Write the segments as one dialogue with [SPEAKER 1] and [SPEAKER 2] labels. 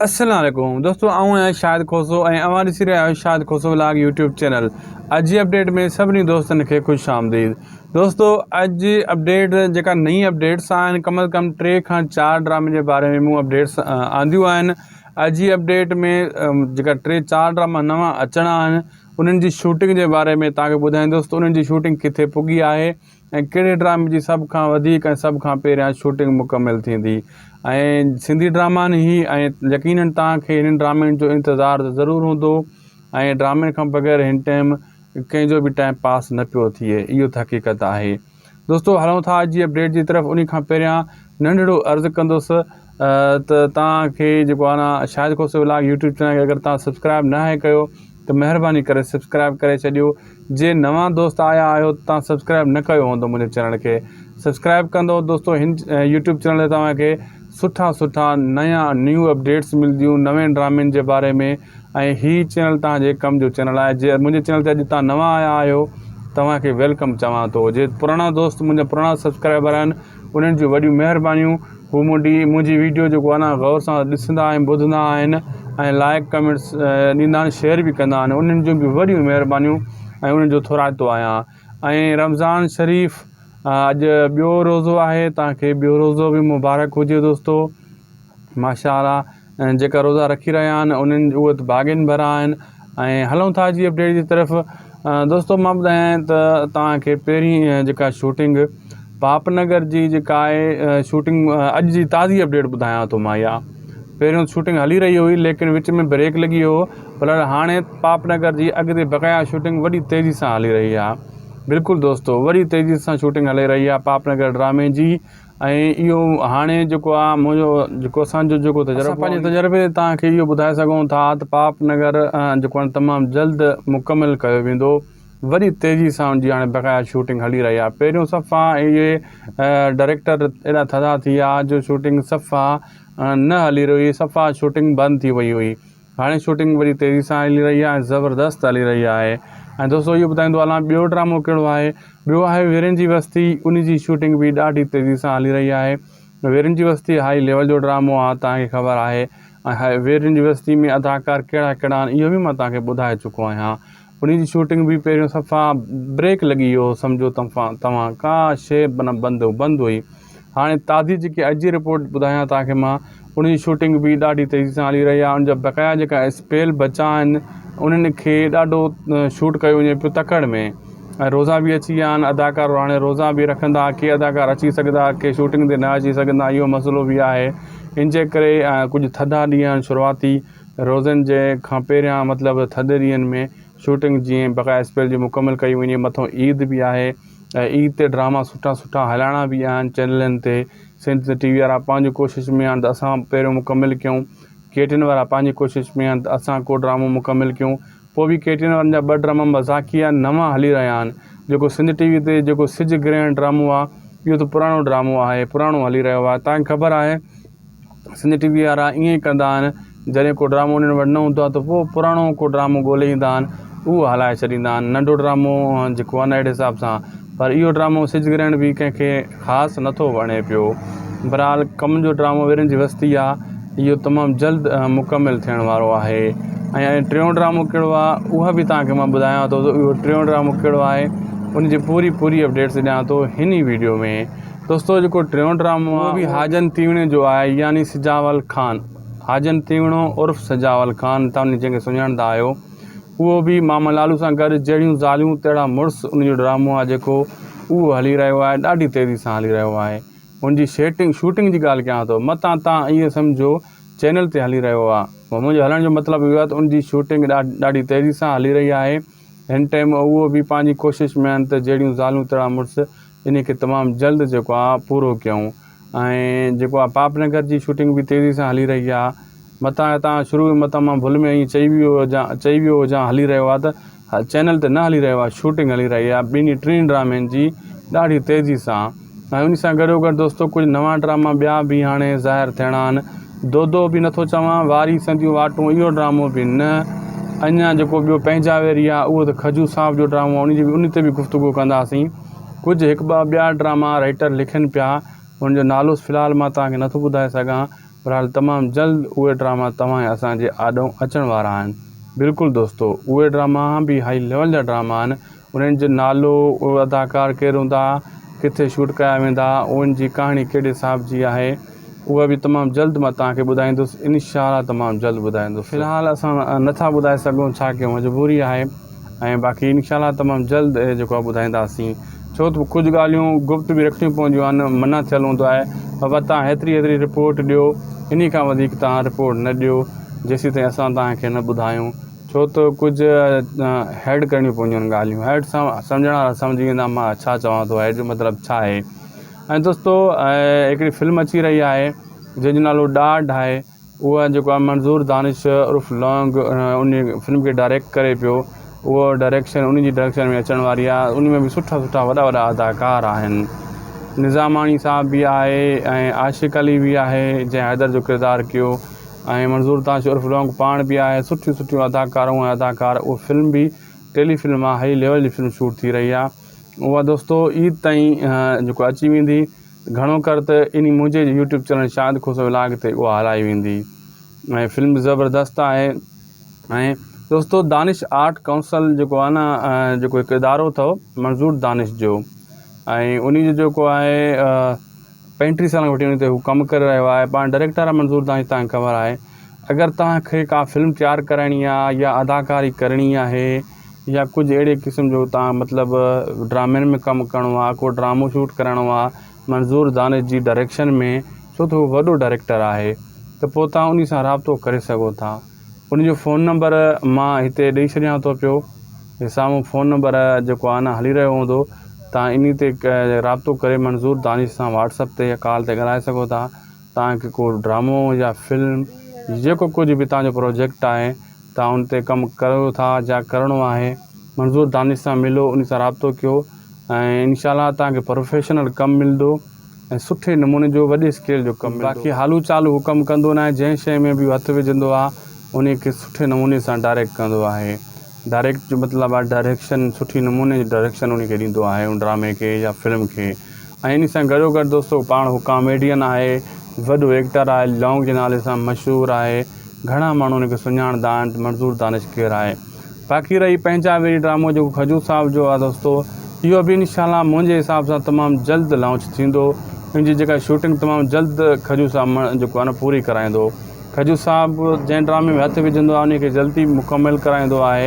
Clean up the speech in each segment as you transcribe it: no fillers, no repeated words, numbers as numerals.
[SPEAKER 1] السلام عليڪم دوستو آئون آهيان شاهد کوسو ۽ اوهان ڏسي رهيا آهيو Shahid Khoso vlog YouTube channel. اڄ جي اپڊيٽ ۾ سڀني دوستن کي خوش آمديد. دوستو اڄ جي اپڊيٽ جيڪا نئين اپڊيٽس آهن ڪم از ڪم 3 کان 4 ڊرامي جي باري ۾ مون اپڊيٽس آنديون آهن. اڄ جي اپڊيٽ ۾ جيڪا 3 4 ڊراما نوان اچڻا آهن انهن جي شوٽنگ جي باري ۾ توهان کي ٻڌائيندس ته انهن جي شوٽنگ ڪٿي پڳي آهي ۽ ڪهڙي ڊرامي جي سڀ کان وڌيڪ ۽ سڀ کان پهريان شوٽنگ مڪمل ٿيندي ۽ سنڌي ڊراما آهن هي ۽ يقينن توهان کي هنن ڊرامن جو انتظار ته ضرور هوندو ۽ ڊرامن کان بغير هن ٽائيم ڪنهن جو به ٽائيم پاس نه پيو ٿئي اهو ته حقيقت آهي دوستو هلون ٿا اڄ جي اپڊيٽ جي طرف انهي کان پهريان ننڍڙو عرض ڪندس ته توهان کي جيڪو آهي نه Shahid Khoso vlog YouTube channel کي اگر توهان سبسڪرائب نه آهي ڪيو ته مهرباني ڪري سبسڪرائب ڪري ڇڏيو جي نوان دوست آيا آهيو ته توهان سبسڪرائب نه ڪيو هوندو منهنجي چينل کي سبسڪرائب ڪندو دوستو هن يوٽيوب چينل تي توهان کي سٺا سٺا نيا نيو اپڊيٽس ملديون نوين ڊرامن جي باري ۾ ۽ هي چينل توهان جي ڪم جو چينل آهي جي منهنجي چينل تي اڄ توهان نوان آيا آهيو توهان کي welcome چوان ٿو جي پراڻا دوست منهنجا پراڻا سبسڪرائبر آهن انهن جون وڏيون مهربانيون هو منهنجي منهنجي ويڊيو جيڪو آهي نه غور سان ڏسندا ۽ ٻڌندا آهن ۽ لائڪ ڪمينٽس ڏيندا آهن شيئر به ڪندا آهن انهن جون به وڏيون مهربانيون ۽ انهن جو ٿورائتو آهيان ۽ رمضان شريف اڄ ٻيو روزو آهي توهان کي ٻيو روزو به مبارڪ هجي دوستو ماشاء الله ۽ جيڪا روزا رکي رهيا آهن انهن اهي ته ڀاڳين ڀرا آهن ۽ هلون ٿا جي اپڊيٽ جي طرف دوستو مان ٻڌايان ته توهان کي پهرين جيڪا شوٽنگ پاپ نگر جي جيڪا آهي شوٽنگ اڄ جي تازي اپڊيٽ ٻڌايان ٿو مان اها پهريون شوٽنگ هلي رهي هئي ليڪن وچ ۾ بريڪ لڳي ويو پر هاڻي پاپ نگر جي اڳتي بقايا شوٽنگ وڏي تيزي سان هلي رهي آهي بلڪل دوستو وڏي تيزي سان شوٽنگ هلي رهي آهي پاپ نگر ڊرامي جي ۽ اهو هاڻي جيڪو آ منهنجو جيڪو اسان جو جيڪو تجربو اسان پنهنجي تجربي تي توهان کي اهو ٻڌائي سگهون ٿا ته پاپ نگر جيڪو آهي تمام جلد مڪمل ڪيو ويندو وڏي تيزي سان ان جي هاڻي بقايا شوٽنگ هلي رهي آهي پهريون صفا اهي ڊائريڪٽر ايڏا ٿڌا ٿي ويا جو شوٽنگ صفا نه هلي رهي هئي صفا شوٽنگ بند ٿي وئي هئي هاڻي شوٽنگ وڏي تيزي سان هلي رهي آهي ۽ زبردست هلي رهي آهي ۽ دوستو اهو ٻڌائيندو هلان ٻيو ڊرامو ڪهڙو آهي ٻيو آهي ويرين جي وستي ان جي شوٽنگ به ڏاڍي تيزي سان هلي رهي آهي ويرين جي وستي هائي ليول جو ڊرامو آهي توهان کي خبر آهي ۽ ويرين جي وستي ۾ اداڪار ڪهڙا ڪهڙا آهن اهو به مان توهان کي ٻڌائي چڪو آهيان ان جي شوٽنگ به پهريون صفا بريڪ لڳي ويو سمجهو توهان ڪا شي بنا بند بند هئي هاڻي تازي جيڪي اڄ جي رپورٽ ٻڌايان توهان کي مان ان جي شوٽنگ به ڏاڍي تيزي سان هلي رهي آهي ان جا بقايا جيڪا اسپيل بچا آهن انهن کي ڏاڍو شوٽ ڪيو وڃي پيو تڪڙ ۾ ۽ روزا به اچي ويا آهن اداڪار هاڻي روزا به رکندا ڪي اداڪار اچي سگهندا ڪي شوٽنگ تي نه اچي سگهندا اهو مسئلو به آهي ان جي ڪري ڪجهه ٿڌا ڏينهن آهن شروعاتي روزن جي کان پهريان مطلب ٿڌي ڏينهن ۾ شوٽنگ جيئن بقايا اسپيل جي مڪمل ڪئي وڃي مٿو عيد به آهي ۽ عيد تي ڊراما سٺا سٺا هلائڻا به آهن چينلن تي سنڌ ٽي وي وارا پنهنجي ڪوشش ۾ آهن ته اسان پهريون مڪمل ڪيون ڪي ٽي اين وارا پنهنجي ڪوشش ۾ آهن ته اسان ڪو ڊرامو مڪمل ڪيون پوء به ڪي ٽي اين وارن جا ٻه ڊراما مذاقيه نوان هلي رهيا آهن جيڪو سنڌ ٽي وي تي جيڪو سج گرهڻ ڊرامو آهي اهو ته پراڻو ڊرامو آهي پراڻو هلي رهيو آهي تانکي خبر آهي سنڌ ٽي وي وارا ائين ئي ڪندا آهن جڏهن ڪو ڊرامو انهن وٽ نه هوندو آهي ته پوء پراڻو ڪو ڊرامو ڳولي ايندا آهن اهو هلائي ڇڏيندا آهن ننڍو ڊرامو جيڪو آهي نه اهڙي حساب سان پر اهو ڊرامو سج گرهڻ به ڪنهن کي خاص نٿو وڻي پيو بهرحال ڪم جو ڊرامو ويرن جي وستي آهي اهو تمام جلد مڪمل ٿيڻ وارو آهي ۽ ٽيون ڊرامو ڪهڙو آهي اها به توهان کي مان ٻڌايان ٿو ته اهو ٽيون ڊرامو ڪهڙو آهي ان جي پوري پوري اپڊيٽس ڏيان ٿو هن ئي ويڊيو ۾ دوستو جيڪو ٽيون ڊرامو آهي اهو به حاجن تيوڻي جو آهي يعني سجاول خان حاجن تيوڻو عرف سجاول خان توهان جنهن کي سڃاڻندا آهيو اهو به ماما لالو سان گڏ جهڙيون زاليون تهڙا مڙس ان جو ڊرامو آهي جيڪو اهو هلي رهيو آهي ڏاڍي تيزي سان هلي رهيو آهي ان جي شيٽنگ شوٽنگ جي ڳالهه ڪيان ٿو متان توهان ائين سمجهو چينل تي هلي رهيو آهي منهنجو هلڻ جو مطلب اهو آهي ته ان جي شوٽنگ ڏاڍي تيزي سان هلي رهي آهي هن ٽائيم اهو به پنهنجي ڪوشش ۾ آهن ته جهڙيون زاليون تهڙا مڙس انهي کي تمام جلد جيڪو آ پورو ڪيائون ۽ جيڪو آ پاپ نگر جي شوٽنگ به تيزي سان هلي رهي آ متان هتان شروع ۾ متان مان ڀل ۾ ائين چئي ويو هجان چئي ويو هجان هلي رهيو آ ته چينل تي نه هلي رهيو آ شوٽنگ هلي رهي آ ٻنهي ٽنهي ڊرامن جي ڏاڍي تيزي سان ۽ انهي سان گڏو گڏ دوستو ڪجهه نوان ڊراما ٻيا به هاڻي ظاهر ٿيڻا آهن دودو به نٿو چوان واري سنديون واٽون اهو ڊرامو به نه اڃا جيڪو ٻيو پنهنجا ويري آ اهو ته کجو صاحب جو ڊرامو آ انهي جي به انهي تي به گفتگو ڪنداسين ڪجهه هڪ ٻه ٻيا ڊراما رائيٽر لکن پيا ان جو نالو في الحال مان توهان کي نٿو ٻڌائي سگهان. بھرحال تمام جلد اهي ڊراما توهان ۽ اسان جي آڏو اچڻ وارا آهن. بلڪل دوستو اهي ڊراما به هائي ليول جا ڊراما آهن انهن جو نالو اداڪار ڪير هوندا ڪٿي شوٽ ڪيا ويندا انهن جي ڪهاڻي ڪهڙي حساب جي آهي اها به تمام جلد مان توهان کي ٻڌائيندس انشاء الله تمام جلد ٻڌائيندس في الحال اسان نٿا ٻڌائي سگهون ڇا ڪيون مجبوري آهي ۽ باقي انشاء الله تمام جلد جيڪو آهي ٻڌائينداسين ڇو ته ڪجهه ڳالهيون گپت به رکڻيون پونديون آهن منع ٿيل هوندو آهي بابا توهان هيتري هيتري رپورٽ ڏيو انهي کان وڌيڪ توهان رپورٽ نه ڏيو جيسين تائين اسان توهان کي نه ٻڌايون ڇو ته ڪجهه هيڊ ڪرڻيون پونديون آهن ڳالهيون هيڊ سان سمجهڻ وارا سمجهي ويندا مان ڇا چوان ٿو هيڊ جو مطلب ڇا آهي ۽ دوستو هڪڙي فلم اچي رهي آهي جنهن جو نالو ڏاڍ آهي اها جيڪو آهي منظور دانش عرف لونگ ان فلم کي ڊائريڪٽ ڪري پيو اهو ڊائريڪشن ان جي ڊائريڪشن ۾ اچڻ واري آهي ان ۾ به سٺا سٺا وڏا وڏا اداڪار آهن نظاماڻي صاحب به آهي ۽ عاشق علي به آهي جنهن حيدر جو ڪردار ڪيو ۽ منظور دانش عرف لونگ پاڻ به آهي سٺيون سٺيون اداڪارون ۽ اداڪار اهو فلم به ٽيلي فلم آهي هائي ليول جي فلم شوٽ ٿي رهي آهي اها دوستو عيد تائين جيڪو اچي ويندي گهڻو ڪر ته انهي منهنجي YouTube channel Shahid Khoso vlog تي اها هلائي ويندي ۽ فلم به زبردست آهي ۽ دوستو دانش آرٽ ڪائونسل جيڪو آهي نه جيڪو هڪ ادارو اٿو منظور دانش جو ۽ انهي جو جيڪو آهي پنجٽيهه سالن کان وٺي ان تي هو ڪم ڪري رهيو آهي پاڻ ڊائريڪٽر آهي منظور دانش تان خبر آهي اگر توهان کي ڪا فلم تيار ڪرائڻي آهي يا اداڪاري ڪرڻي آهي يا ڪجهه اهڙي قسم جو توهان مطلب ڊرامن ۾ ڪم ڪرڻو آهي ڪو ڊرامو شوٽ ڪرائڻو آهي منظور دانش جي ڊائريڪشن ۾ ڇو ته هو وڏو ڊائريڪٽر آهي ته پوء توهان انهي سان رابطو ڪري سگهو ٿا ان جو فون نمبر مان هتي ڏئي ڇڏيان ٿو پيو هي سامهون فون نمبر جيڪو آهي نه هلي رهيو هوندو توهان انهي تي رابطو ڪري منظور دانش سان واٽس اپ تي يا ڪال تي ڳالهائي سگهو ٿا توهان کي ڪو ڊرامو يا فلم جيڪو ڪجهه به توهان جو پروجيڪٽ آهي توهان ان تي ڪم ڪريو ٿا يا ڪرڻو آهي منظور دانش سان ملو ان سان رابطو ڪيو ۽ انشاء الله توهان کي پروفيشنل ڪم ملندو ۽ سٺي نموني جو وڏي اسڪيل جو ڪم ملندو. باقي هالو چالو هو ڪم ڪندو ناهي جنهن شيء ۾ به هو هٿ وجهندو آهي انهي کي سٺي نموني سان ڊائريڪٽ ڪندو آهي ڊائريڪٽ جو مطلب آهي ڊائريڪشن سٺي نموني جي ڊائريڪشن انهي کي ڏيندو آهي ان ڊرامي کي يا فلم کي ۽ انهي سان گڏوگڏ دوستو پاڻ هو ڪاميڊين آهي وڏو ايڪٽر آهي لونگ جي نالي سان مشهور آهي گهڻا ماڻهو ان کي سڃاڻندا آهن ته منظور دانش ڪير آهي باقي رهي پنهنجا ويري ڊرامو جيڪو کجور صاحب جو آهي دوستو اهو به انشاء الله منهنجي حساب سان تمام جلد لانچ ٿيندو ان جي جيڪا شوٽنگ تمام جلد کجور صاحب جيڪو آهي نه پوري ڪرائيندو کجو صاحب جنهن ڊرامي ۾ هٿ وجهندو آهي انهي کي جلدي مڪمل ڪرائيندو آهي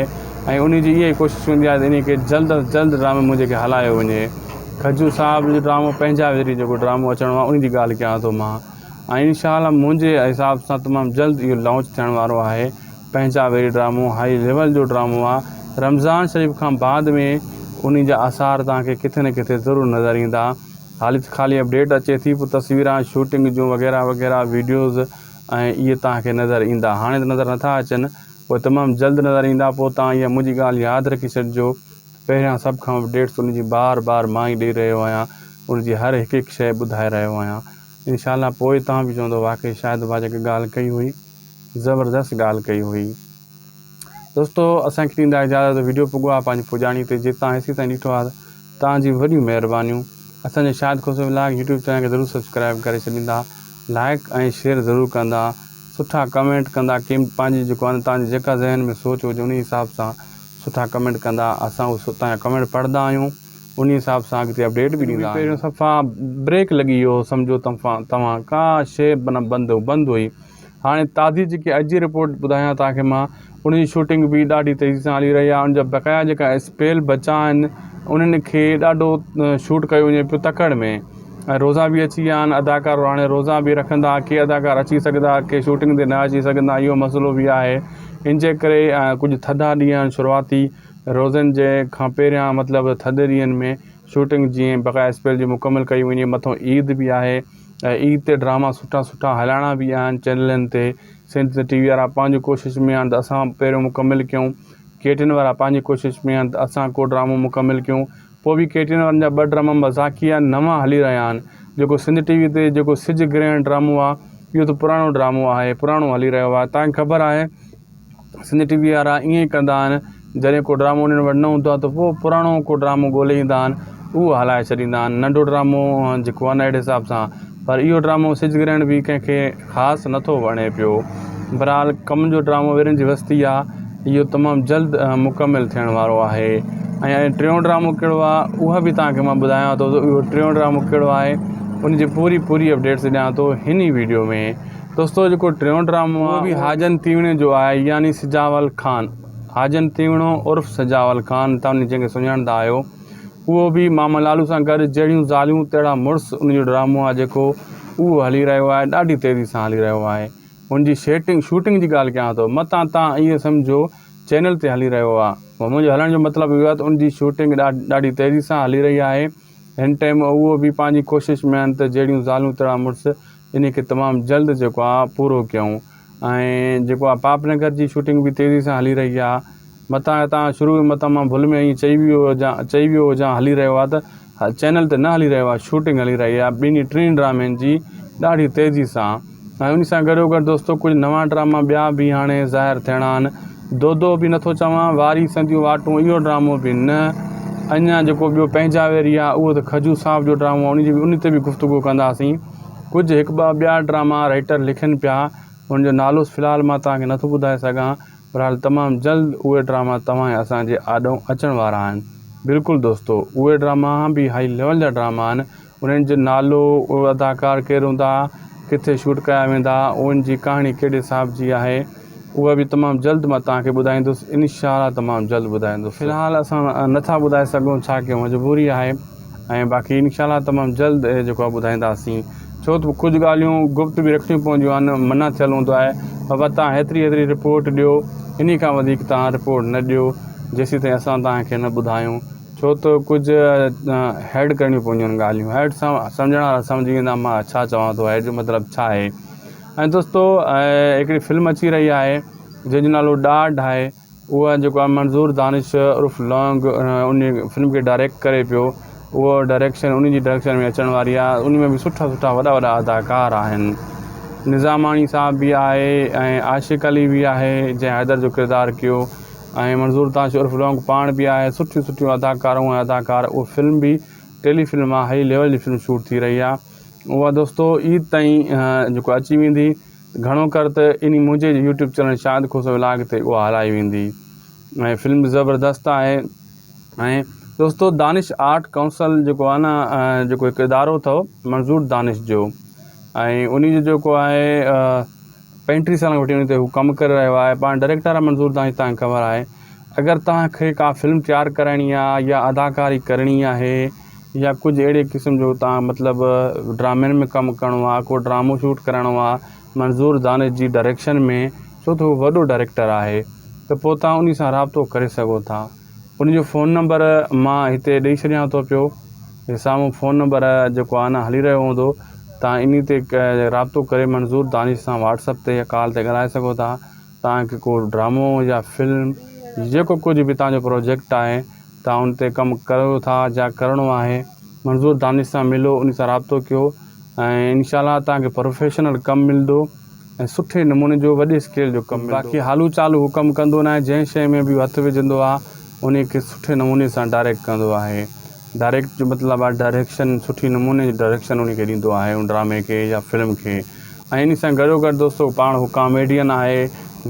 [SPEAKER 1] ۽ انهي جي اها ئي ڪوشش هوندي آهي ته انهي کي جلد از جلد ڊرامي منهنجي کي هلايو وڃي کجو صاحب جو ڊرامو پنهنجا ويري جيڪو ڊرامو اچڻو آهي انهي جي ڳالهه ڪيان ٿو مان ۽ انشاء الله منهنجي حساب سان تمام جلد اهو لانچ ٿيڻ وارو آهي پنهنجا ويري ڊرامو هائي ليول جو ڊرامو آهي رمضان شريف کان بعد ۾ انهي جا آثار توهان کي ڪٿي نه ڪٿي ضرور نظر ايندا حالي ته خالي اپڊيٽ اچي ٿي پوء تصويران شوٽنگ جون وغيره وغيره ويڊيوز ۽ اهي توهان کي نظر ايندا هاڻي ته نظر نٿا اچن پوء تمام جلد نظر ايندا پوء توهان اها منهنجي ڳالهه ياد رکي ڇڏجو ته پهريان سڀ کان اپڊيٽس ان جي بار بار مان ئي ڏئي رهيو آهيان ان جي هر هڪ هڪ شيء ٻڌائي رهيو آهيان انشاء الله پوء توهان به چوندو واقعي شاهد ڀاء جيڪا ڳالهه ڪئي هئي زبردست ڳالهه ڪئي هئي. دوستو اسان کي ڏيندا اجازت وڊيو پڳو آ پنهنجي پڄاڻي تي جي توهان هيسي تائين ڏٺو آ ته توهان جي وڏيون مهربانيون اسان جي Shahid Khoso vlog YouTube channel کي ضرور سبسڪرائب ڪري ڇڏيندا لائڪ ۽ شيئر ضرور ڪندا سٺا ڪمينٽ ڪندا ڪيم پنهنجي جيڪو آ توهان جي جيڪا ذهن ۾ سوچ هجي انهي حساب سان سٺا ڪمينٽ ڪندا اسان اهو توهان جا ڪمينٽ پڙهندا آهيون انهي حساب سان اڳتي اپڊيٽ به ڏيندا آهيون. پهريون صفا بريڪ لڳي ويو سمجهو توهان ڪا شيء بنا بند بند هئي هاڻي تازي جيڪي اڄ جي رپورٽ ٻڌايان توهان کي مان ان جي شوٽنگ به ڏاڍي تيزي سان هلي رهي آهي ان جا بقايا جيڪا اسپيل بچا آهن انهن کي ڏاڍو شوٽ ڪيو وڃي پيو تڪڙ ۾ ۽ روزا به اچي ويا آهن اداڪار هاڻي روزا به رکندا ڪي اداڪار اچي سگهندا ڪي شوٽنگ تي نه اچي سگهندا اهو مسئلو به آهي ان جي ڪري ڪجهه ٿڌا ڏينهن آهن شروعاتي روزن جي کان پهريان مطلب ٿڌ ڏينهن ۾ شوٽنگ جيئن بقايا اسپيل جي مڪمل ڪئي وڃي مٿو عيد به آهي ۽ عيد تي ڊراما سٺا سٺا هلائڻا به آهن چينلن تي سنڌ ٽي وي وارا پنهنجي ڪوشش ۾ آهن ته اسان پهريون مڪمل ڪيون ڪي ٽي اين وارا پنهنجي ڪوشش ۾ آهن ته اسان ڪو ڊرامو مڪمل ڪيون پوء به ڪي ٽي اين وارن جا ٻه ڊراما مذاقيه نوان هلي رهيا آهن جيڪو سنڌ ٽي وي تي جيڪو سج گرهڻ ڊرامو آهي اهو ته پراڻو ڊرامو آهي پراڻو هلي رهيو آهي تانکي خبر آهي سنڌ ٽي وي وارا ائين ئي ڪندا آهن جڏهن ڪو ڊرامو انهن وٽ نه هوندو آهي ته پوء پراڻو ڪو ڊرامو ڳولي ايندا آهن اهو هلائي ڇڏيندا آهن ننڍو ڊرامو جيڪو آهي نه اهڙي حساب سان پر اهو ڊرامو سج گرهڻ به ڪنهن کي خاص نٿو وڻي پيو. بھرحال ڪم جو ڊرامو ويرن جي وستي آ اهو تمام جلد مڪمل ٿيڻ وارو آهي ۽ ٽيون ڊرامو ڪهڙو آ اها به توهان کي مان ٻڌايان ٿو ته اهو ٽيون ڊرامو ڪهڙو آهي ان جي پوري پوري اپڊيٽس ڏيان ٿو هن ئي ويڊيو ۾ دوستو جيڪو ٽيون ڊرامو آ اهو به حاجن تيوڻي جو آهي يعني سجاول خان حاجن تيوڻو عرف سجاول خان توهان جنهن کي سڃاڻندا آهيو اهو به ماما لالو سان گڏ جهڙيون زاليون تهڙا مڙس ان جو ڊرامو آهي جيڪو اهو هلي رهيو آهي ڏاڍي تيزي سان هلي رهيو آهي ان جي شيٽنگ شوٽنگ جي ڳالهه ڪيان ٿو متان تان ائين سمجهو چينل تي هلي رهيو آهي منهنجو هلڻ جو مطلب اهو آهي ته ان جي شوٽنگ ڏاڍي تيزي سان هلي رهي آهي هن ٽائيم اهو به پنهنجي ڪوشش ۾ آهن ته جهڙيون زالون تهڙا مڙس ان کي تمام جلد جيڪو آهي پورو ڪيون ۽ جيڪو آهي پاپ نگر جي شوٽنگ به تيزي سان هلي رهي آهي متان هتان شروع ۾ متان مان ڀل ۾ ائين چئي ويو هجان چئي ويو هجان هلي رهيو آهي ته چينل تي نه هلي رهيو آهي شوٽنگ هلي رهي آهي ٻنهي ٽنهي ڊرامن جي ڏاڍي تيزي سان ۽ ان سان گڏو گڏ دوستو ڪجهه نوان ڊراما ٻيا به هاڻي ظاهر ٿيڻا آهن دودو به نٿو چوان واري سنديون واٽون اهو ڊرامو به نه اڃا جيڪو ٻيو پنهنجا ويري آهي اهو ته کجو صاحب جو ڊرامو آهي ان جي ان تي به گفتگو ڪنداسين ڪجهه هڪ ٻه ٻيا ڊراما رائٽر لکن پيا ان جو نالو في الحال مان توهان کي نٿو ٻڌائي سگهان بھرحال تمام جلد اهي ڊراما توهان ۽ اسان جي آڏو اچڻ وارا آهن. بلڪل دوستو اهي ڊراما به هائي ليول جا ڊراما آهن انهن جو نالو اهي اداڪار ڪير هوندا ڪٿي شوٽ ڪيا ويندا انهن جي ڪهاڻي ڪهڙي حساب جي آهي اها به تمام جلد مان توهان کي ٻڌائيندس انشاء الله تمام جلد ٻڌائيندس. في الحال اسان نٿا ٻڌائي سگهون ڇا ڪيون مجبوري آهي. ۽ باقي انشاء الله تمام جلد جيڪو آهي ٻڌائينداسين ڇو ته ڪجهه ڳالهيون گپت به رکڻيون پونديون آهن منع ٿيل هوندو آهي بابا تان هيتري هيتري رپورٽ ڏيو انهي کان وڌيڪ تان رپورٽ نه ڏيو جيسين تائين اسان تان کي نه ٻڌايون ڇو ته ڪجهه هيڊ ڪرڻيون پونديون آهن ڳالهيون هيڊ سان سمجهڻ وارا سمجهي ويندا مان ڇا چوان ٿو هيڊ جو مطلب ڇا آهي ۽ دوستو هڪڙي فلم اچي رهي آهي جنهن جو نالو ڏاڍ آهي اهو جيڪو آهي منظور دانش عرف لونگ ان فلم کي ڊائريڪٽ ڪري پيو اهو ڊائريڪشن ان جي ڊائريڪشن ۾ اچڻ واري آهي ان ۾ به سٺا سٺا وڏا وڏا اداڪار آهن نظاماڻي صاحب به آهي ۽ عاشق علي به آهي جنهن حيدر جو ڪردار ڪيو ۽ منظور دانش عرف لونگ پاڻ به آهي سٺيون سٺيون اداڪارون ۽ اداڪار اهو فلم به ٽيلي فلم آهي هائي ليول جي فلم شوٽ ٿي رهي آهي اها دوستو عيد تائين جيڪو اچي ويندي گهڻو ڪر ته انهي منهنجي YouTube channel Shahid Khoso vlog تي اها هلائي ويندي ۽ فلم زبردست آهي ۽ دوستو دانش آرٽ ڪائونسل جيڪو آهي نه جيڪو هڪ ادارو اٿو منظور دانش جو ۽ انهي جو جيڪو آهي پنجٽيهه سالن کان وٺي ان تي هو ڪم ڪري رهيو آهي پاڻ ڊائريڪٽر آهي منظور دانش تان خبر آهي اگر توهان کي ڪا فلم تيار ڪرائڻي آهي يا اداڪاري ڪرڻي آهي يا ڪجهه اهڙي قسم جو توهان مطلب ڊرامن ۾ ڪم ڪرڻو آهي ڪو ڊرامو شوٽ ڪرائڻو آهي منظور دانش جي ڊائريڪشن ۾ ڇو ته هو وڏو ڊائريڪٽر آهي ته پوء توهان انهي سان رابطو ڪري سگهو ٿا ان جو فون نمبر مان هتي ڏئي ڇڏيان ٿو پيو هي سامهون فون نمبر جيڪو آهي نه هلي رهيو هوندو توهان انهي تي رابطو ڪري منظور دانش سان واٽس اپ تي يا ڪال تي ڳالهائي سگهو ٿا توهان کي ڪو ڊرامو يا فلم جيڪو ڪجهه به توهان جو پروجيڪٽ آهي توهان ان تي ڪم ڪريو ٿا يا ڪرڻو آهي منظور دانش سان ملو ان سان رابطو ڪيو ۽ انشاء الله توهان کي پروفيشنل ڪم ملندو ۽ سٺي نموني جو وڏي اسڪيل جو ڪم ملندو. باقي هالو چالو هو ڪم ڪندو ناهي جنهن شيء ۾ به هٿ وجهندو آهي انهي کي سٺي نموني سان ڊائريڪٽ ڪندو آهي ڊائريڪٽ جو مطلب آهي ڊائريڪشن سٺي نموني جي ڊائريڪشن انهي کي ڏيندو آهي ان ڊرامي کي يا فلم کي ۽ انهي سان گڏو گڏ دوستو پاڻ هو ڪاميڊين آهي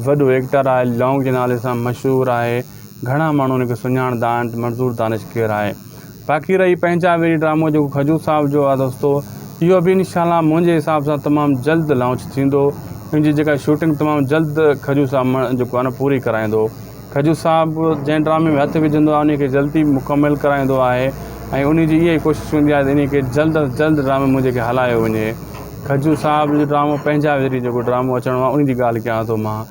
[SPEAKER 1] وڏو ايڪٽر آهي لونگ جي نالي سان مشهور آهي گهڻا ماڻهو ان کي سڃاڻندا آهن ته منظور دانش ڪير آهي. باقي رهي پنهنجا ويري ڊرامو جيڪو کجور صاحب جو آهي دوستو اهو به انشاء الله منهنجي حساب سان تمام جلد لانچ ٿيندو ان جي جيڪا شوٽنگ تمام جلد کجور صاحب جيڪو آهي نه پوري ڪرائيندو کجور صاحب جنهن ڊرامي ۾ هٿ وجهندو آهي ان کي جلدي مڪمل ڪرائيندو آهي ۽ ان جي اها ئي ڪوشش هوندي آهي ته ان کي جلد از جلد ڊرامي منهنجي کي هلايو وڃي کجور صاحب جو ڊرامو پنهنجا ويري جيڪو ڊرامو اچڻو آهي ان جي ڳالهه ڪيان ٿو مان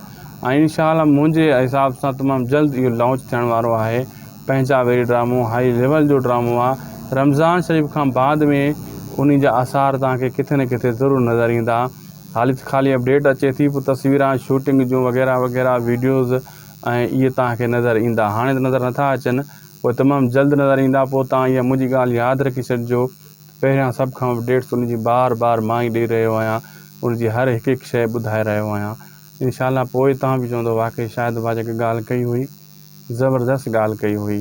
[SPEAKER 1] ۽ انشاء الله منهنجي حساب سان تمام جلد اهو لانچ ٿيڻ وارو آهي پنهنجا ويري ڊرامو هائي ليول جو ڊرامو آهي رمضان شريف کان بعد ۾ انهي جا آثار توهان کي ڪٿي نه ڪٿي ضرور نظر ايندا حالي ته خالي اپڊيٽ اچي ٿي پوء تصويران شوٽنگ جون وغيره وغيره ويڊيوز ۽ اهي توهان کي نظر ايندا هاڻي ته نظر نٿا اچن پوء تمام جلد نظر ايندا پوء توهان اها منهنجي ڳالهه ياد رکي ڇڏجو پهريان سڀ کان اپڊيٽس ان جي بار بار مان ئي ڏئي رهيو آهيان ان جي هر هڪ هڪ شيء ٻڌائي رهيو آهيان انشاء الله پوء توهان به چوندو واقعي شاهد ڀاء جيڪا ڳالهه ڪئي هئي زبردست ڳالهه ڪئي هئي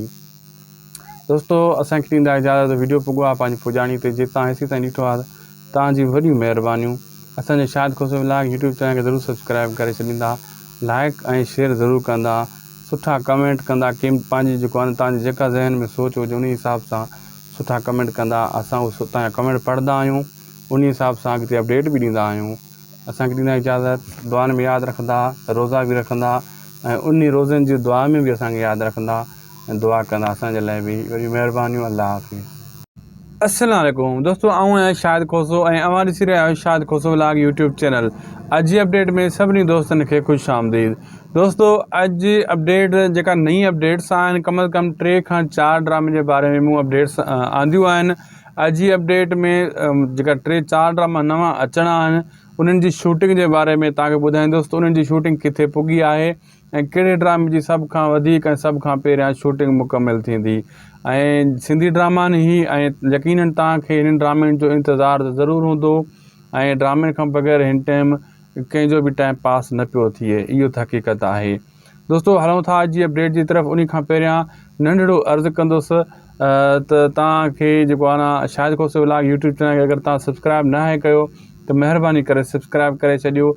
[SPEAKER 1] دوستو اسان کي ڏيندا اجازت ويڊيو پڳو آ پنهنجي پڄاڻي تي جي توهان هيسي تائين ڏٺو آ توهان جي وڏيون مهربانيون اسان جي Shahid Khoso vlog YouTube channel کي ضرور سبسڪرائب ڪري ڇڏيندا لائڪ ۽ شيئر ضرور ڪندا سٺا ڪمينٽ ڪندا ڪي پنهنجي جيڪو آهي توهان جي جيڪا ذهن ۾ سوچ هجي انهي حساب سان سٺا ڪمينٽ ڪندا اسان اهو توهان جا ڪمينٽ پڙهندا آهيون انهي حساب سان اڳتي اپڊيٽ به ڏيندا آهيون اسان کي ڏيندا اجازت دعائن ۾ ياد رکندا روزا به رکندا ۽ انهي روزن جي دعا ۾ به اسان کي ياد رکندا ۽ دعا ڪندا اسان جي لاء به وڏيون مهربانيون الله حافظ. السلام عليڪم دوستو آئون آهيان شاهد کوسو ۽ اوهان ڏسي رهيا آهيو Shahid Khoso vlog YouTube channel اڄ جي اپڊيٽ ۾ سڀني دوستن کي خوش آمديد دوستو اڄ جي اپڊيٽ جيڪا نئين اپڊيٽس آهن ڪم از ڪم ٽي کان چار ڊرامي جي باري ۾ مون اپڊيٽس آنديون آهن اڄ جي اپڊيٽ ۾ جيڪا ٽي چار ڊراما نوان اچڻا آهن انهن جي شوٽنگ جي باري ۾ توهان کي ٻڌائيندس ته انهن جي شوٽنگ ڪٿي پڳي آهي ۽ ڪهڙي ڊرامي جي سڀ کان وڌيڪ ۽ سڀ کان پهريان شوٽنگ مڪمل ٿيندي ۽ سنڌي ڊراما آهن هي ۽ يقينن توهان کي هنن ڊرامن جو انتظار ته ضرور هوندو ۽ ڊرامن کان بغير هن ٽائيم ڪنهن جو به ٽائيم پاس نه پيو ٿئي اهو ته حقيقت آهي دوستو هلون ٿا اڄ جي اپڊيٽ جي طرف انهي کان پهريان ننڍڙو عرض ڪندس ته توهان کي جيڪو آهي نه Shahid Khoso vlog YouTube channel کي اگر توهان سبسڪرائب نه آهي ڪيو ته مهرباني ڪري سبسڪرائب ڪري ڇڏيو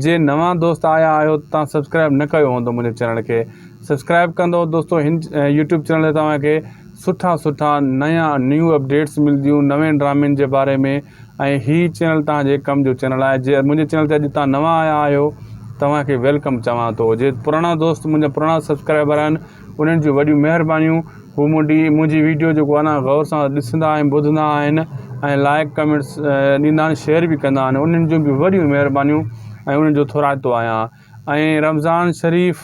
[SPEAKER 1] جي نوان دوست آيا آهيو ته توهان سبسڪرائب نه ڪيو هوندو منهنجي چينل کي سبسڪرائب ڪندو دوستو هن يوٽيوب چينل تي توهان کي سٺا سٺا نيا نيو اپڊيٽس ملديون نوين ڊرامن جي باري ۾ ۽ هي چينل توهان جي ڪم جو چينل آهي جي منهنجي چينل تي اڄ توهان نوان آيا آهيو توهان کي welcome چوان ٿو جي پراڻا دوست منهنجا پراڻا سبسڪرائبر آهن انهن جون وڏيون مهربانيون هو منهنجي منهنجي ويڊيو جيڪو آهي نه غور سان ڏسندا آهن ٻڌندا آهن ۽ لائڪ ڪمينٽس ڏيندا آهن شيئر به ڪندا آهن انهن جون به وڏيون مهربانيون ۽ انهن جو ٿورائتو آهيان ۽ رمضان شريف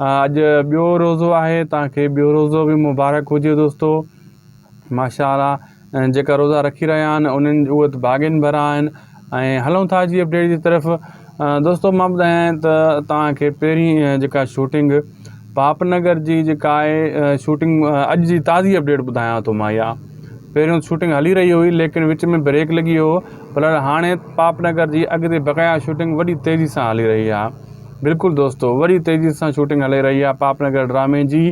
[SPEAKER 1] اڄ ٻيو روزو آهي توهان کي ٻيو روزو به مبارڪ هجي دوستو ماشاء الله ۽ جيڪا روزا رکي رهيا آهن انهن اهي ته ڀاڳين ڀرا آهن ۽ هلون ٿا جي اپڊيٽ جي طرف دوستو مان ٻڌايان ته توهان کي پهرين جيڪا شوٽنگ پاپ نگر جي جيڪا آهي شوٽنگ اڄ جي تازي اپڊيٽ ٻڌايان ٿو مان اها پهريون شوٽنگ هلي رهي هئي ليڪن وچ ۾ بريڪ لڳي ويو پر هاڻي پاپ نگر جي اڳتي بقايا شوٽنگ وڏي تيزي سان هلي رهي آهي بلڪل دوستو وڏي تيزي سان شوٽنگ هلي رهي آهي پاپ نگر ڊرامي جي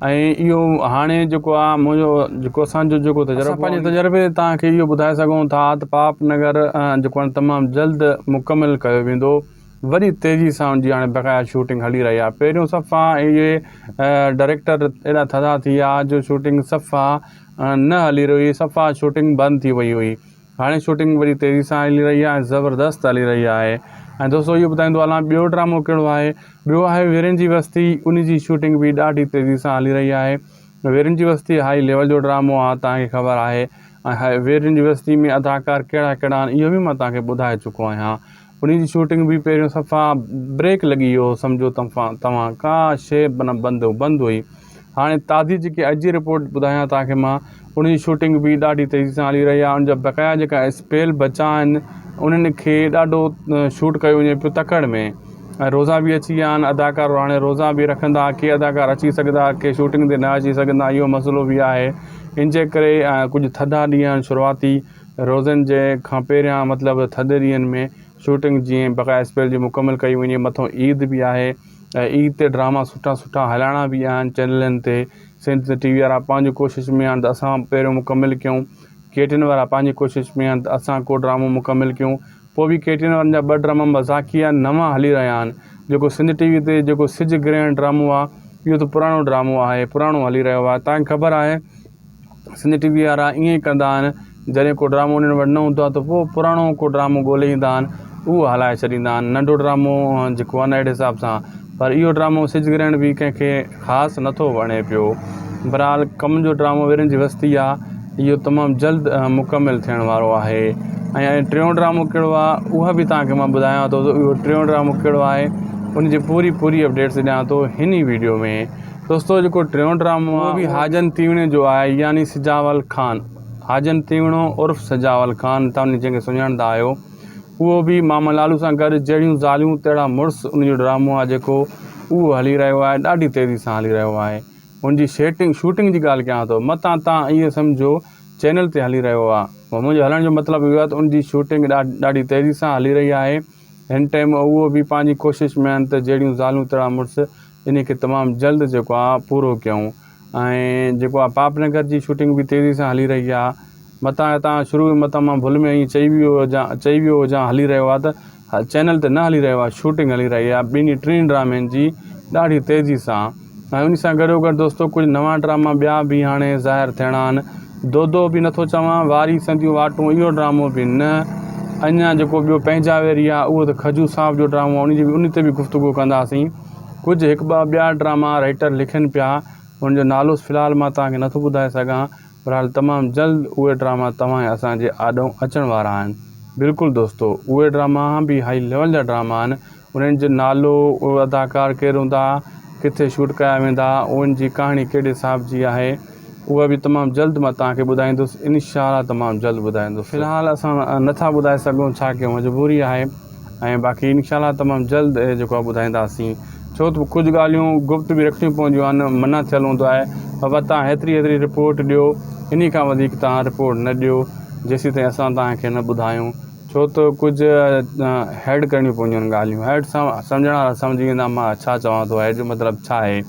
[SPEAKER 1] ۽ اهو هاڻي جيڪو آ منهنجو جيڪو اسان جو جيڪو تجربو اسان پنهنجي تجربي تي توهان کي اهو ٻڌائي سگهون ٿا ته پاپ نگر جيڪو آهي تمام جلد مڪمل ڪيو ويندو وڏي تيزي سان ان جي هاڻي بقايا شوٽنگ هلي رهي آهي پهريون صفا اهي ڊائريڪٽر ايڏا ٿڌا ٿي ويا جو شوٽنگ صفا نه هلي رهي هئي صفا شوٽنگ بند ٿي وئي هئي هاڻي شوٽنگ وڏي تيزي سان هلي رهي آهي ۽ زبردست هلي رهي آهي ۽ دوستو اهو ٻڌائيندو هلان ٻيو ڊرامو ڪهڙو آهي ٻيو آهي ويرين جي وستي ان جي شوٽنگ به ڏاڍي تيزي سان هلي رهي آهي ويرين جي وستي هائي ليول جو ڊرامو آهي توهان کي خبر آهي ۽ ويرين جي وستي ۾ اداڪار ڪهڙا ڪهڙا آهن اهو به مان توهان کي ٻڌائي چڪو آهيان ان جي شوٽنگ به پهريون صفا بريڪ لڳي ويو سمجهو توهان ڪا شي بنا بند بند هئي هاڻي تازي جيڪي اڄ جي رپورٽ ٻڌايان توهان کي مان ان جي شوٽنگ به ڏاڍي تيزي سان هلي رهي آهي ان جا بقايا جيڪا اسپيل بچا آهن انهن کي ڏاڍو شوٽ ڪيو وڃي پيو تڪڙ ۾ ۽ روزا به اچي ويا آهن اداڪار هاڻي روزا به رکندا ڪي اداڪار اچي سگهندا ڪي شوٽنگ تي نه اچي سگهندا اهو مسئلو به آهي ان جي ڪري ڪجهه ٿڌا ڏينهن آهن شروعاتي روزن جي کان پهريان مطلب ٿڌ ڏينهن ۾ شوٽنگ جيئن بقايا اسپيل جي مڪمل ڪئي وڃي مٿو عيد به آهي ۽ عيد تي ڊراما سٺا سٺا هلائڻا به آهن چينلن تي سنڌ ٽي وي وارا پنهنجي ڪوشش ۾ آهن ته اسان پهريون مڪمل ڪيون ڪي ٽي اين وارا پنهنجي ڪوشش ۾ آهن ته اسان ڪو ڊرامو مڪمل ڪيون پوء به ڪي ٽي اين وارن جا ٻه ڊراما مذاقيه نوان هلي رهيا آهن جيڪو سنڌ ٽي وي تي جيڪو سج گرهڻ ڊرامو آهي اهو ته پراڻو ڊرامو آهي پراڻو هلي رهيو آهي تانکي خبر آهي سنڌ ٽي وي وارا ائين ئي ڪندا آهن جڏهن ڪو ڊرامو انهن وٽ نه هوندو آهي ته پوء پراڻو ڪو ڊرامو ڳولي ايندا آهن اهو هلائي ڇڏيندا آهن ننڍو ڊرامو جيڪو آهي نه اهڙي حساب سان پر اهو ڊرامو سج گرهڻ به ڪنهن کي خاص نٿو وڻي پيو بهرحال ڪم جو ڊرامو ويرن جي وستي آهي اهو تمام جلد مڪمل ٿيڻ وارو آهي ۽ ٽيون ڊرامو ڪهڙو آهي اها به توهان کي مان ٻڌايان ٿو ته اهو ٽيون ڊرامو ڪهڙو آهي ان جي پوري پوري اپڊيٽس ڏيان ٿو هن ئي ويڊيو ۾ دوستو جيڪو ٽيون ڊرامو آهي اهو به حاجن تيوڻي جو آهي يعني سجاول خان حاجن تيوڻو عرف سجاول خان توهان جنهن کي سڃاڻندا آهيو اهو به ماما لالو سان گڏ جهڙيون زاليون تهڙا مڙس ان جو ڊرامو آهي جيڪو اهو هلي رهيو آهي ڏاڍي تيزي سان هلي رهيو آهي ان جي شيٽنگ شوٽنگ جي ڳالهه ڪيان ٿو متان توهان ائين سمجهو چينل تي هلي رهيو آهي منهنجو هلڻ جو مطلب اهو آهي ته ان جي شوٽنگ ڏاڍي تيزي سان هلي رهي آهي هن ٽائيم اهو به پنهنجي ڪوشش ۾ آهن ته جهڙيون زالون تهڙا مڙس انهي کي تمام جلد جيڪو آ پورو ڪيائون ۽ جيڪو آ پاپ نگر جي شوٽنگ به تيزي سان هلي رهي آ متان هتان شروع ۾ متان مان ڀل ۾ ائين چئي ويو هجان چئي ويو هجان هلي رهيو آهي ته چينل تي نه هلي رهيو آهي شوٽنگ هلي رهي آهي ٻنهي ٽنهي ڊرامن جي ڏاڍي تيزي سان ۽ ان سان گڏو گڏ دوستو ڪجهه نوان ڊراما ٻيا به هاڻي ظاهر ٿيڻا آهن دودو به نٿو چوان واري سنديون واٽون اهو ڊرامو به نه اڃا جيڪو ٻيو پنهنجا ويري آهي اهو ته کجو صاحب جو ڊرامو آهي ان جي به ان تي به گفتگو ڪنداسين ڪجهه هڪ ٻه ٻيا ڊراما رائٽر لکن پيا ان جو نالو في الحال مان توهان کي نٿو ٻڌائي سگهان بھرحال تمام جلد اهي ڊراما توهان ۽ اسان جي آڏو اچڻ وارا آهن. بلڪل دوستو اهي ڊراما به هائي ليول جا ڊراما آهن انهن جو نالو اهي اداڪار ڪير هوندا ڪٿي شوٽ ڪيا ويندا انهن جي ڪهاڻي ڪهڙي حساب جي آهي اها به تمام جلد مان توهان کي ٻڌائيندس انشاء الله تمام جلد ٻڌائيندس في الحال اسان نٿا ٻڌائي سگهون ڇا ڪيون مجبوري آهي. ۽ باقي انشاء الله تمام جلد جيڪو آهي ٻڌائينداسين ڇو ته ڪجهه ڳالهيون گپت به رکڻيون پونديون آهن منع ٿيل هوندو آهي بابا تان هيتري هيتري رپورٽ ڏيو انهي کان وڌيڪ تان رپورٽ نه ڏيو جيسين تائين اسان تان کي نه ٻڌايون ڇو ته ڪجهه هيڊ ڪرڻيون پونديون آهن ڳالهيون هيڊ سان سمجهڻ وارا سمجهي ويندا مان ڇا چوان ٿو هيڊ جو مطلب ڇا آهي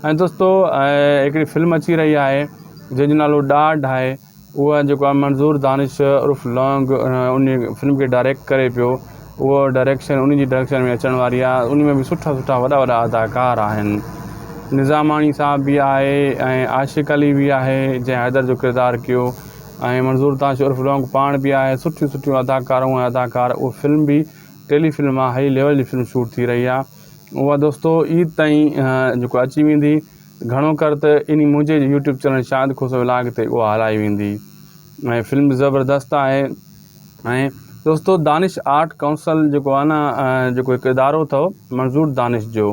[SPEAKER 1] ۽ دوستو هڪڙي فلم اچي رهي آهي جنهن جو نالو ڏاڍ آهي اهو جيڪو آهي منظور دانش عرف لونگ ان فلم کي ڊائريڪٽ ڪري پيو اهو ڊائريڪشن ان جي ڊائريڪشن ۾ اچڻ واري آهي ان ۾ به سٺا سٺا وڏا وڏا اداڪار آهن نظاماڻي صاحب به آهي ۽ عاشق علي به آهي جنهن حيدر جو ڪردار ڪيو ۽ منظور دانش عرف لونگ پاڻ به آهي سٺيون سٺيون اداڪارون ۽ اداڪار اهو فلم به ٽيلي فلم آهي هائي ليول جي فلم شوٽ ٿي رهي آهي اها دوستو عيد تائين جيڪو اچي ويندي گهڻو ڪر ته انهي منهنجي YouTube channel Shahid Khoso vlog تي اها هلائي ويندي ۽ فلم به زبردست آهي ۽ دوستو دانش آرٽ ڪائونسل جيڪو آهي نه جيڪو هڪ ادارو اٿو منظور دانش جو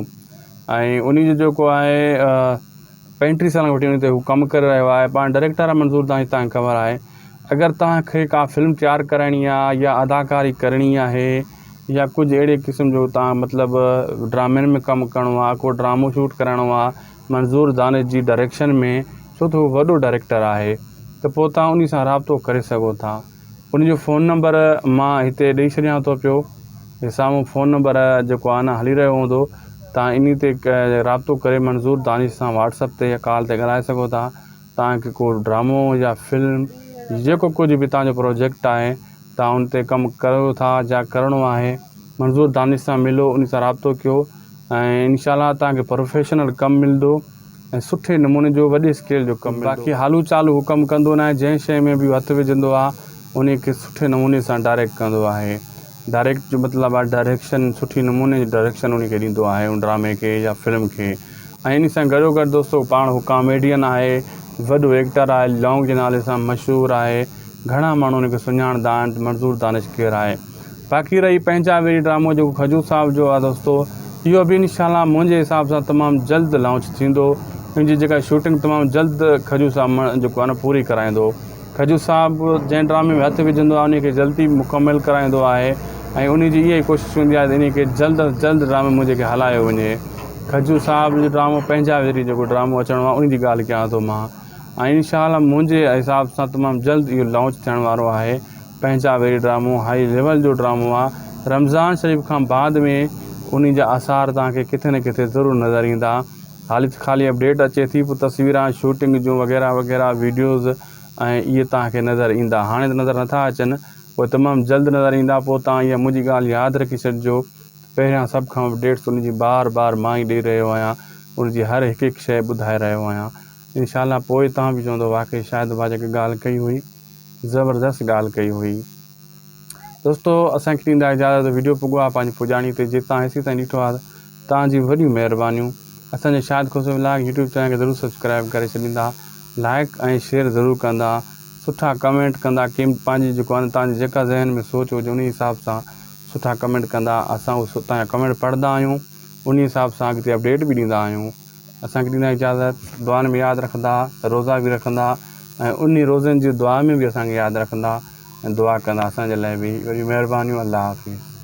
[SPEAKER 1] ۽ انهي جو جيڪو آهي پنجٽيهه سالن کان وٺي ان تي هو ڪم ڪري رهيو آهي پاڻ ڊائريڪٽر آهي منظور دانش تان خبر آهي اگر توهان کي ڪا فلم تيار ڪرائڻي آهي يا اداڪاري ڪرڻي آهي يا ڪجهه اهڙي قسم جو توهان مطلب ڊرامن ۾ ڪم ڪرڻو آهي ڪو ڊرامو شوٽ ڪرائڻو آهي منظور دانش جي ڊائريڪشن ۾ ڇو ته هو وڏو ڊائريڪٽر آهي ته پوء توهان انهي سان رابطو ڪري سگهو ٿا ان جو فون نمبر مان هتي ڏئي ڇڏيان ٿو پيو هي سامهون فون نمبر جيڪو آهي نه هلي رهيو هوندو توهان انهي تي رابطو ڪري منظور دانش سان واٽس اپ تي يا ڪال تي ڳالهائي سگهو ٿا توهان کي ڪو ڊرامو يا فلم جيڪو ڪجهه به توهان جو پروجيڪٽ آهي توهان ان تي ڪم ڪريو ٿا يا ڪرڻو آهي منظور دانش سان ملو ان سان رابطو ڪيو ۽ انشاء الله توهان کي پروفيشنل ڪم ملندو ۽ سٺي نموني جو وڏي اسڪيل جو ڪم ملندو باقي هالو چالو هو ڪم ڪندو ناهي جنهن شيء ۾ به هٿ وجهندو آهي انهي کي سٺي نموني سان ڊائريڪٽ ڪندو آهي ڊائريڪٽ جو مطلب آهي ڊائريڪشن سٺي نموني جي ڊائريڪشن انهي کي ڏيندو آهي ان ڊرامي کي يا فلم کي ۽ انهي سان گڏو گڏ دوستو پاڻ هو ڪاميڊين آهي وڏو ايڪٽر آهي لونگ جي نالي سان مشهور آهي گهڻا ماڻهو ان کي سڃاڻندا آهن ته منظور دانش ڪير آهي باقي رهي پنهنجا ويري ڊرامو جيڪو کجور صاحب جو آهي دوستو اهو به انشاء الله منهنجي حساب سان تمام جلد لانچ ٿيندو ان جي جيڪا شوٽنگ تمام جلد کجور صاحب جيڪو آهي نه پوري ڪرائيندو کجور صاحب جنهن ڊرامي ۾ هٿ وجهندو آهي انهي کي جلدي مڪمل ڪرائيندو آهي ۽ انهي جي اها ئي ڪوشش هوندي آهي ته انهي کي جلد از جلد ڊرامي منهنجي کي هلايو وڃي کجور صاحب جو ڊرامو پنهنجا ويري جيڪو ڊرامو اچڻو آهي انهي جي ڳالهه ڪيان ٿو مان ۽ انشاء الله منهنجي حساب سان تمام جلد اهو لانچ ٿيڻ وارو آهي پنهنجا ويري ڊرامو هائي ليول جو ڊرامو آهي رمضان شريف کان بعد ۾ انهي جا آثار توهان کي ڪٿي نه ڪٿي ضرور نظر ايندا حالي ته خالي اپڊيٽ اچي ٿي پوء تصويران شوٽنگ جون وغيره وغيره ويڊيوز ۽ اهي توهان کي نظر ايندا هاڻي ته نظر نٿا اچن پوء تمام جلد نظر ايندا پوء توهان اها منهنجي ڳالهه ياد رکي ڇڏجو ته پهريان سڀ کان اپڊيٽس ان جي بار بار مان ئي ڏئي رهيو آهيان ان جي هر هڪ هڪ شيء ٻڌائي رهيو آهيان انشاء الله پوء توهان به چوندو واقعي شاهد ڀاء جيڪا ڳالهه ڪئي هئي زبردست ڳالهه ڪئي هئي. دوستو اسان کي ڏيندا اجازت وڊيو پڳو آ پنهنجي پڄاڻي تي جي توهان هيسي تائين ڏٺو آ ته توهان جي وڏيون مهربانيون اسان جو Shahid Khoso vlog YouTube channel کي ضرور سبسڪرائب ڪري ڇڏيندا لائڪ ۽ شيئر ضرور ڪندا سٺا ڪمينٽ ڪندا ڪيم پنهنجي جيڪو آ توهان جي جيڪا ذهن ۾ سوچ هجي انهي حساب سان سٺا ڪمينٽ ڪندا اسان اهو توهان جا ڪمينٽ پڙهندا آهيون انهي حساب سان اڳتي اپڊيٽ به ڏيندا آهيون اسان کي ڏيندا اجازت دعائن ۾ ياد رکندا روزا به رکندا ۽ انهي روزن جي دعا ۾ به اسان کي ياد رکندا ۽ دعا ڪندا اسان جي لاء به وڏيون مهربانيون الله حافظ.